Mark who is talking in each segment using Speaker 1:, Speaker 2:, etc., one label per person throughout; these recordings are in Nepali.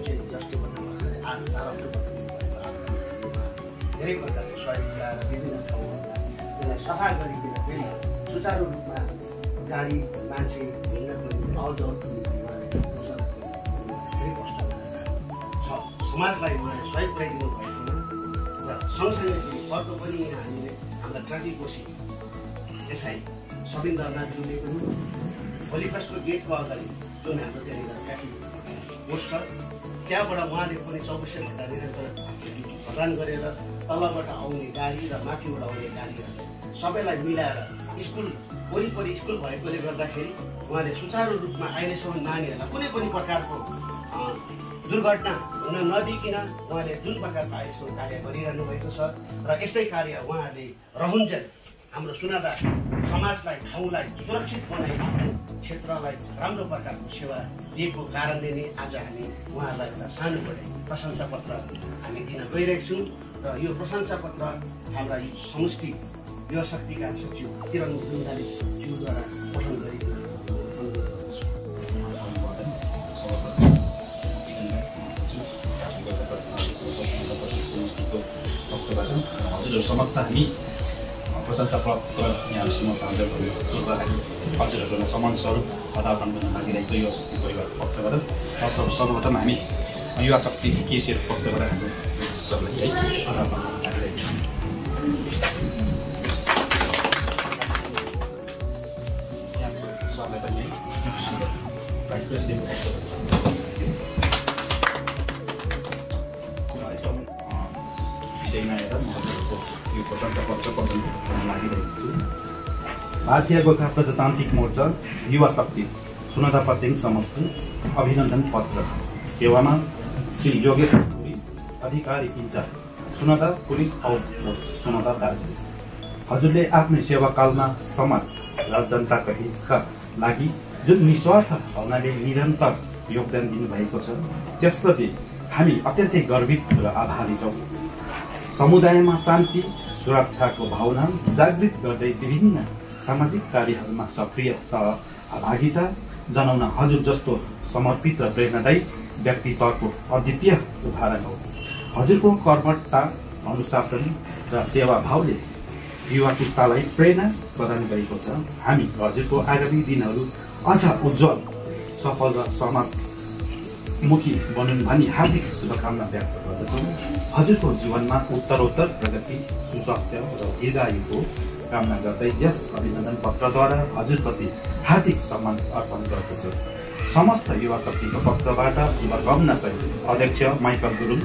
Speaker 1: चाहिँ जसले भन्नुभयो धेरै प्रकारले सहयोग पुऱ्याएर विभिन्न ठाउँमा त्यसलाई सफा गरिकन फेरि सुचारू रूपमा गाडी मान्छे हिँड्नको निम्ति आउजाउको निम्ति धेरै कष्ट समाजलाई उहाँले सहयोग पुऱ्याइदिनु भएकोमा र सँगसँगै फेरि अर्को पनि हामीले हाम्रा ट्राफिककोशी एसआई सबिन दर्नाज्यूले पनि भोलिपस्टको गेटको अगाडि जुन हाम्रो त्यहाँनिर ट्राफिक पोस्ट छ त्यहाँबाट उहाँले पनि 24 घण्टा निरन्तर भगवान गरेर तलबाट आउने गाडी र माथिबाट आउने गाडीहरू सबैलाई मिलाएर स्कुल वरिपरि स्कुल भएकोले गर्दाखेरि उहाँले सुचारू रूपमा अहिलेसम्म नानीहरूलाई कुनै पनि प्रकारको दुर्घटना हुन नदिइकन उहाँले जुन प्रकारको अहिलेसम्म कार्य गरिरहनु भएको छ र यस्तै कार्य उहाँहरूले रहन्जेल हाम्रो सुनादा समाजलाई ठाउँलाई सुरक्षित बनाइ क्षेत्रलाई राम्रो प्रकारको सेवा दिएको कारणले नै आज हामी उहाँहरूलाई एउटा सानोबडे प्रशंसा पत्र हामी दिन गइरहेका छौँ र यो प्रशंसा पत्र हाम्रा समष्टि युवा शक्तिका सचिव किरण गुरुङले ज्यूद्वारा पठन गरिदिनु
Speaker 2: हजुरहरू समक्ष हामी प्रशंसा पत्र यहाँहरू समक्ष हाजिर गरेको हजुरहरूलाई सम्मान स्वरूप अदापन गर्न लागिरहेको युवा शक्ति परिवारको पक्षबाट सर्वप्रथम हामी युवा शक्ति केसीहरू पक्षबाट हाम्रो सबलाई है अदापन गर्न लागिरहेको छौँ। सरलाई पनि भाइस प्रेसिडेन्टको विषयमा हेरेर म हजुरहरूको यो प्रशंसा पत्र पठाउन लागिरहेको छु। भारतीय गोर्खा प्रजातान्त्रिक मोर्चा युवा शक्ति सुनादा पचेङ समष्टि अभिनन्दन पत्र सेवामा श्री योगेश अधिकारी इन्चार्ज सुनादा पुलिस आउट सुनादा दार्जिलिङ। हजुरले आफ्नै सेवाकालमा समाज र जनताका हितका लागि जुन निस्वार्थ भावनाले निरन्तर योगदान दिनुभएको छ त्यसप्रति हामी अत्यन्तै गर्वित र आभारी छौँ। समुदायमा शान्ति सुरक्षाको भावना जागृत गर्दै विभिन्न सामाजिक कार्यहरूमा सक्रिय सहभागिता जनाउन हजुर जस्तो समर्पित र प्रेरणादायी व्यक्तित्वको अद्वितीय उदाहरण हो। हजुरको कर्मठता अनुशासन र सेवाभावले युवा पुस्तालाई प्रेरणा प्रदान गरेको छ। हामी हजुरको आगामी दिनहरू अझ उज्जवल सफल र समाजमुखी बनुन् भनी हार्दिक शुभकामना व्यक्त गर्दछौँ। हजुरको जीवनमा उत्तरोत्तर प्रगति सुस्वास्थ्य र दीर्घायुको कामना गर्दै यस अभिनन्दन पत्रद्वारा हजुरप्रति हार्दिक सम्मान अर्पण गर्दछु। समस्त युवा शक्तिको पक्षबाट शुभकामना सहित अध्यक्ष माइकल गुरुङ,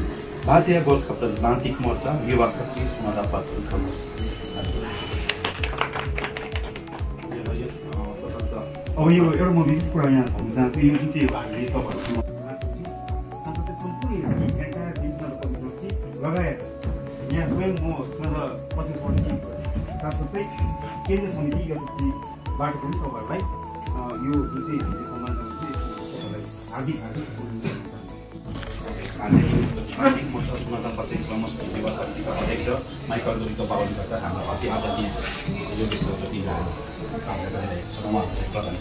Speaker 2: भारतीय गोर्खा प्रजातान्त्रिक मोर्चा युवा शक्ति सुनादा पचेङ समष्टि।
Speaker 3: अब यो एउटा म विशेष कुरा यहाँ भन्न चाहन्छु। यो जुन चाहिँ हामीले तपाईँहरूसँग लगायत यहाँ स्वयं म सुनादा पचेङ समिति साथसाथै केन्द्रीय समिति युवा शक्तिबाट पनि तपाईँहरूलाई यो जुन चाहिँ हामीले सम्मान हार्दिक
Speaker 2: मोर्चा सुनादा पचेङ समष्टि युवा शक्तिका अध्यक्ष माइकल गुरुङको बाहुलीबाट हाम्रो अति आदरणीय योगेश चौधरी कार्य गरिरहेको छ। उहाँहरूले प्रदान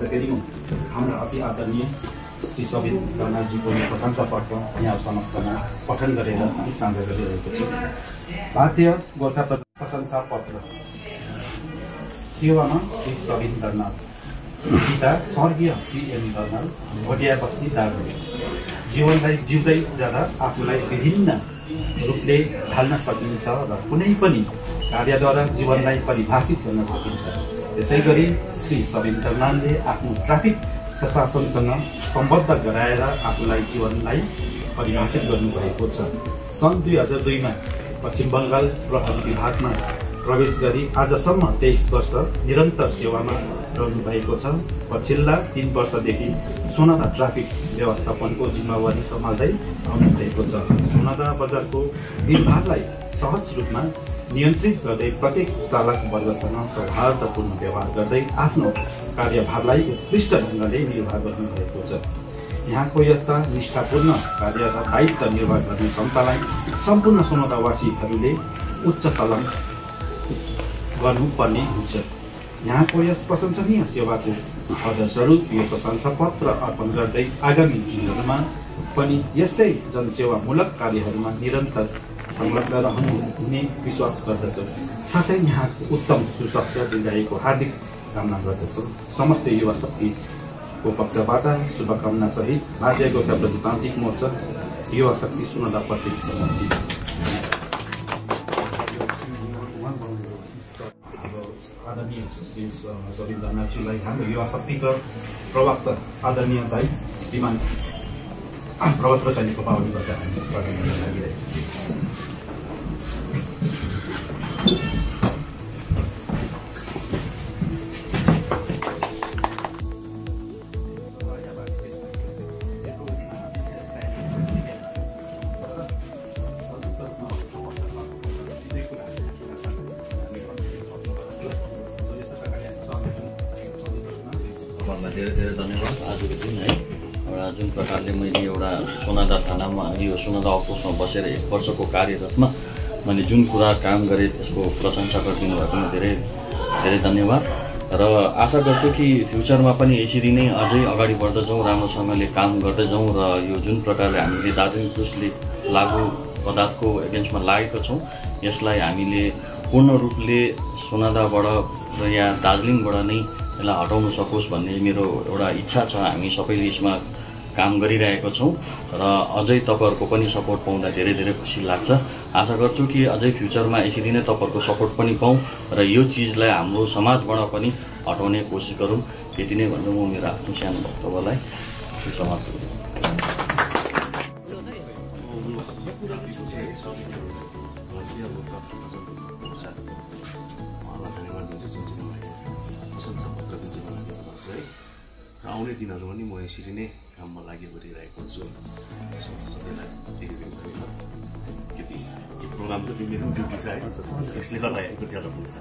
Speaker 2: गरिरहेको हाम्रा अति आदरणीय श्री सबिन दर्नाज्यूको प्रशंसा पत्र यहाँ समक्षमा पठन गरेर साझा गरिरहेको छु। भारतीय गोर्खा प्रशंसा पत्र सेवामा श्री सबिन दर्नाल, पिता स्वर्गीय सीएम दर्नाल, भोटिया बस्ती दार्जिलिङ। जीवनलाई जिउँदै जाँदा आफूलाई विभिन्न रूपले ढाल्न सकिन्छ र कुनै पनि कार्यद्वारा जीवनलाई परिभाषित गर्न सकिन्छ। त्यसै गरी श्री सबिन दर्नालले आफ्नो ट्राफिक प्रशासनसँग सम्बद्ध गराएर आफूलाई जीवनलाई परिभाषित गर्नुभएको छ। सन् 2002मा पश्चिम बङ्गाल प्रहरी विभागमा प्रवेश गरी आजसम्म 23 वर्ष निरन्तर सेवामा रहनुभएको छ। पछिल्ला 3 वर्षदेखि सुनादा ट्राफिक व्यवस्थापनको जिम्मेवारी सम्हाल्दै आउनुभएको छ। सुनादा बजारको भिडभाडलाई सहज रूपमा नियन्त्रित गर्दै प्रत्येक चालक वर्गसँग सौहार्दपूर्ण व्यवहार गर्दै आफ्नो कार्यभारलाई उत्कृष्ट ढङ्गले निर्वाह गर्नुभएको छ। यहाँको यस्ता निष्ठापूर्ण कार्य र दायित्व निर्वाह गर्ने क्षमतालाई सम्पूर्ण सुनादावासीहरूले उच्च सलाम गर्नुपर्ने हुन्छ। यहाँको यस प्रशंसनीय सेवाको अध्यक्षहरू यो प्रशंसा पत्र अर्पण गर्दै आगामी दिनहरूमा पनि यस्तै जनसेवामूलक कार्यहरूमा निरन्तर संलग्न रहनुहुने विश्वास गर्दछु। साथै यहाँको उत्तम सुस्वास्थ्य दीर्घायुको हार्दिक कामना गर्दछु। समस्त युवा शक्तिको पक्षबाट शुभकामना सहित भारतीय गोर्खा प्रजातान्त्रिक मोर्चा युवा शक्ति सुनदा पश्चिम समष्टि। आदरणीय सुश्री सविता नाथजीलाई हाम्रो युवा शक्तिका प्रवक्ता आदरणीय भाइ श्रीमान प्रवत प्रसादीको पावनीबाट हामी स्वागत गर्न लागिरहेका छौँ।
Speaker 4: धेरै धेरै धन्यवाद। आजको दिन है एउटा जुन प्रकारले मैले एउटा सोनादा थानामा यो सोनादा आउटपोस्टमा बसेर 1 वर्षको कार्यरतमा मैले जुन कुरा काम गरेँ त्यसको प्रशंसा गरिदिनु भएकोमा धेरै धेरै धन्यवाद। र आशा गर्छु कि फ्युचरमा पनि यसरी नै अझै अगाडि बढ्दै जाउँ, राम्रोसँगले काम गर्दै जाउँ र यो जुन प्रकारले हामीले दार्जिलिङ पुलिसले लागू पदार्थको एगेन्स्टमा लागेका छौँ यसलाई हामीले पूर्ण रूपले सोनादाबाट र यहाँ दार्जिलिङबाट नै यसलाई हटाउन सकोस् भन्ने मेरो एउटा इच्छा छ। हामी सबैले यसमा काम गरिरहेका छौँ र अझै तपाईँहरूको पनि सपोर्ट पाउँदा धेरै धेरै खुसी लाग्छ। आशा गर्छु कि अझै फ्युचरमा यसरी नै तपाईँहरूको सपोर्ट पनि पाऊँ र यो चिजलाई हाम्रो समाजबाट पनि हटाउने कोसिस गरौँ। त्यति नै भन्नु म मेरो आफ्नो सानो वक्तव्यलाई समाप्त गर्छु।
Speaker 5: आउने दिनहरूमा पनि म यसरी नै काममा लागि गरिरहेको हुन्छु। सबैलाई यो प्रोग्राम चाहिँ मेरो ड्युटी छ, त्यसले गर्दा हेरेको ज्यादा हुन्छ।